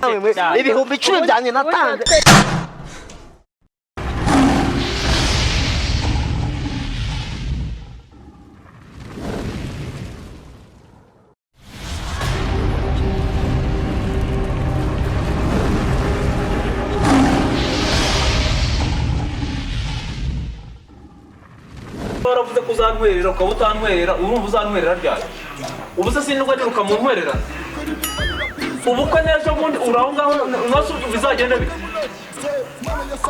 10,000 byanjye natanze. Waravuze ko uzantwerera, ukaba utantwerera. Urumva uzantwerera ryari? Ubu se sinirwa niruka mu ntwererano? Ubukwe n'ejo bundi, uri aho ngaho umunsi bizagenda bite?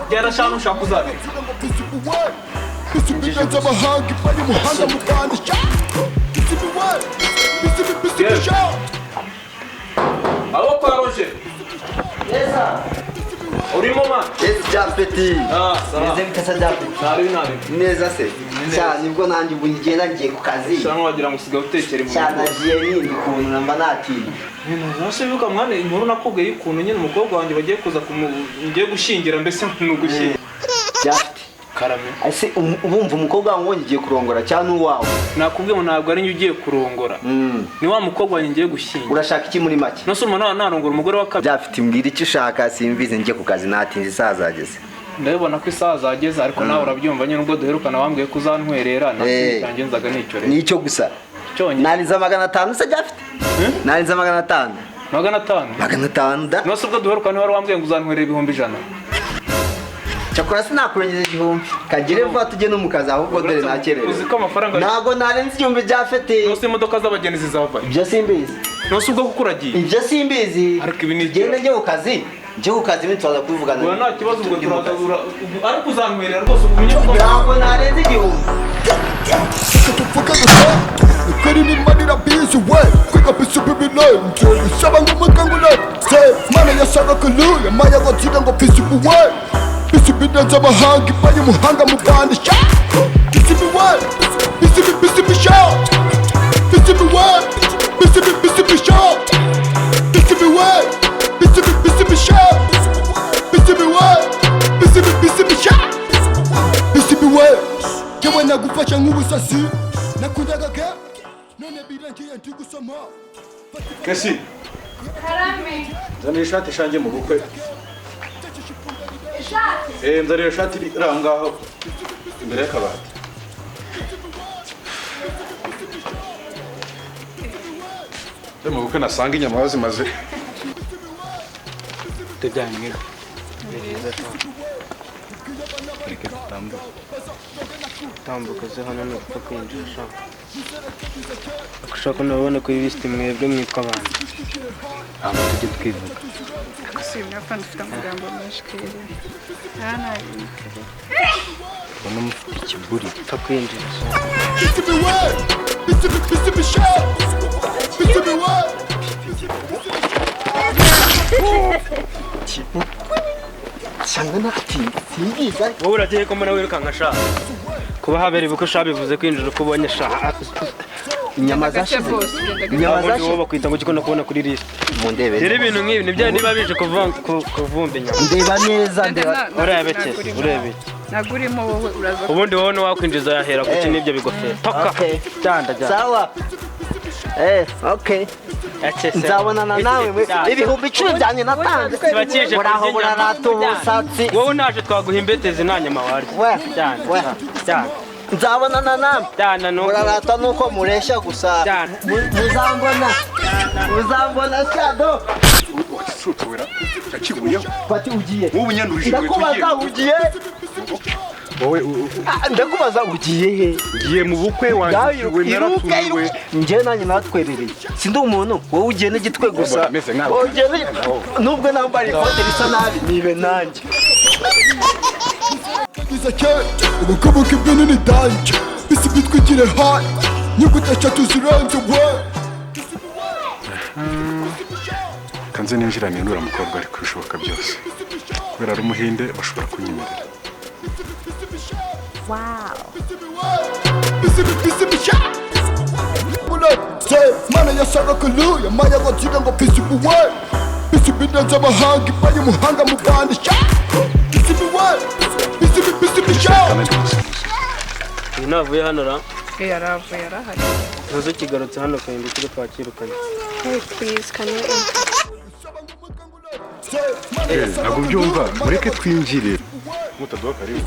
Byarashanu ushaka uzabika. Abo kwa Roger urimo man? Yes, Japeti. Ah, sawa. Meze bite se, Japeti? Nabi nabi. Neza se? Cyane, nibwo nanjye ubu ngenda ngiye ku kazi. Cyangwa wagira ngo usigaye utekera ibintu. Cyane, nagiye nini ukuntu namba natinye. Nase bibuka mwana inkuru nakubwiye y'ukuntu nyine umukobwa wanjye bagiye kuza kumu ngiye gushyingira, mbese ni ugushyingira. Japeti. Karame. Ese ubumva umukobwa wawe ngiye kurongora cyangwa uwawe? Nakubwiye ngo ntabwo ari njye ugiye kurongora. Ni wa mukobwa wanjye ngiye gushyingira. Urashaka iki muri make? Nase umuntu narongora umugore wa kabiri. Japeti, mbwira icyo ushaka simbizi, njye ku kazi natinze, isaha zageze. Ndabibona ko isaha zageze, ariko nawe urabyumva nyine, ubwo duherukana wambwiye ko uzantwerera Eh. nanjye nzaga nicyo rero. Nicyo gusa. Cyonyine. Narinze 500 se, Japeti? Narinze 500. 500? 500 da. Nase ubwo duherukana wari wambwiye ngo uzantwerera 100,000. Cyakora sinakurengeza 1000. Kagire vuba tujye no mu kazi ahubwo dore nakerewe. Uzi ko amafaranga Ntabwo narenze 1000 Japeti. Nose imodoka z'abageni zizava? Ibyo simbizi. Nose ubwo kuko uragiye? Ibyo simbizi. Ariko ibi ni Genda njye ku kazi. Njye ku kazi ibindi turaza kubivugana. Oya, nta kibazo, ubwo Ndi mu turaza kazi. Ariko uzantwerera rwose umenye ko Ntabwo narenze 1000. Tuvuge gusa ukuri nimanira bizi we kwiga bisubibilenje isaba ngo umukangule se mana yashaka kuluya maya gotsinda ngo bisubiwe bisubidenze amahanga ibaye umuhanga mu Rwanda sha bisubiwe bisubi bisubisha bisubiwe bisubi bisubisha bisubiwe bisubi bisubisha bisubiwe bisubi bisubisha bisubiwe yewe nagufasha nk'ubusasi nakundaga ke none birangiye ndi gusoma. Kesi. Karame. Nzanira ishati shange mu bukwe. Ishati? Eh, nzanira ishati iri aho ngaho imbere y'akabati. Nze mu bukwe nasanga inyama bazimaze. Tujyanye reka dutambuke. Tambuka ze hano ni upfa kwinjira sha. Ushaka nabona kuri lisiti mwebwe mwitwa abantu. Ntabwo tujye twivuga. Ariko si uyu mwapfa ufite amagambo menshi kera. Nta ntabwo. Ubona mufite ikiburi upfa kwinjira sha. Bisubiwe bisubi bisubisha bisubiwe. Cyangwa natinze simbizi. Wowe uragiye ko mbona wirukanka sha. Kuba habera ubukwe sha bivuze kwinjira uko ubonye sha. Inyama Gake zashize. bose, ugenda gake. Inyama Ubundi wowe zashize. bakwita ngo ugikunda kubona kuri lisiti. Mundebe. Rero ibintu nk'ibi nibyo niba bije kuvumba inyama. Ndeba neza, ndeba. Urebe iki? Urebe iki? Ntabwo urimo wowe uraza. Ubundi wowe ntiwakwinjiza yahera kuki n'ibyo bigofero. Toka. Okay. Cyanda jyanda. Sawa. Eh, okay. Nzabonana nawe mwe. 10,000 byanjye natanze. Kibakije Muraho kurya inyama. murarata ubusatsi. Wowe naje twaguha imbetezi nta nyama warya. We, Cyane. we. Cyane. Nzabonana namwe. Cyane nuko. Murarata nuko mureshya gusa. Cyane. Muzambona. Muzambona shado. Wakicucura yakibuyeho. Pati ugiye. Nk'ubu nyandurije inkweto. Ndakubaza ugiye. ugiye. Wowe Ah, ndakubaza ugiye he? ugiye mu bukwe wanjye Iruka, iruka. Njyewe nanjye natwerereye. Sindi umuntu, wowe ugiye n'igitwe gusa. Meze nkawe. Wowe ugiye nubwo nambara ikote risa nabi, nibe nanjye. Giza ke ubukubuka ibinini danje bisi bitwikire hayi nyuguti eshatu zirenze we. Kanze ninjirane n'uriya mukobwa ariko ibishoboka byose. Kubera ari umuhinde bashobora kunyemerera. Bisibi bisibisha mana yashaka kuluya maya gotsinda ngo bisibiwe bisibidenze amahanga ibaye umuhanga mu Rwanda sha bisibiwe bisibi bisibisha. Uyu navuye hano ra. Yaravuye yarahari. Ntuzukigarutse hano kandi turi twakirukanye. Hey, please, can you enter? Ntabwo byumva, mureke twinjire mutaduha karibu.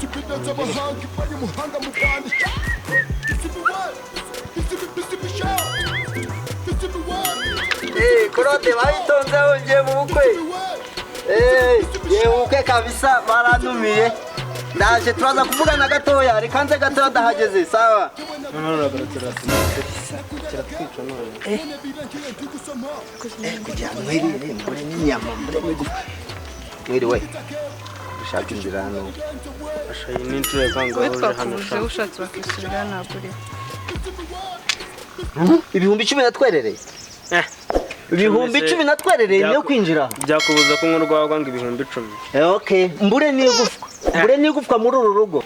Claude bayitonze, wongeye mu bukwe. Ngiye mu bukwe kabisa, barantumiye, ndaje. Turaza kuvugana gatoya, reka nze gatoya, ndahageze. Sawa. Noneho uragarutse, kiratwica none. Kugira ngo mwirire, mbure n'inyama, mbure n'igufa. Mwiriwe, dushaka inzira hano. Asha, iyi ni inshuro ya kangahe Wowe uje hano? twakubuze. Sha. Ushatse wakisubira, ntabwo uriho. 10,000 natwerereye. 10,000 natwerereye niyo kwinjira. Byakubuza kunywa urwagwa ngo 10,000? Okay, mbure n'igufwa, mbure n'igufwa muri uru rugo.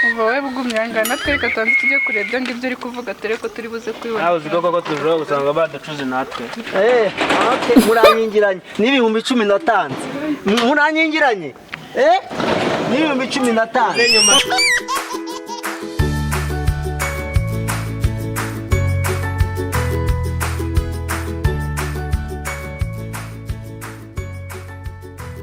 Umva, wowe bugumye aha ngaha, natwe reka tubanze tujye kureba ibyo ngibyo uri kuvuga, dore ko turi buze kubibona. Nawe uzi ko koko tushobora gusanga badacuze natwe. Okay, muranyingiranye n'10,000 natanze, muranyingiranye n'10,000 natanze. Nyuma.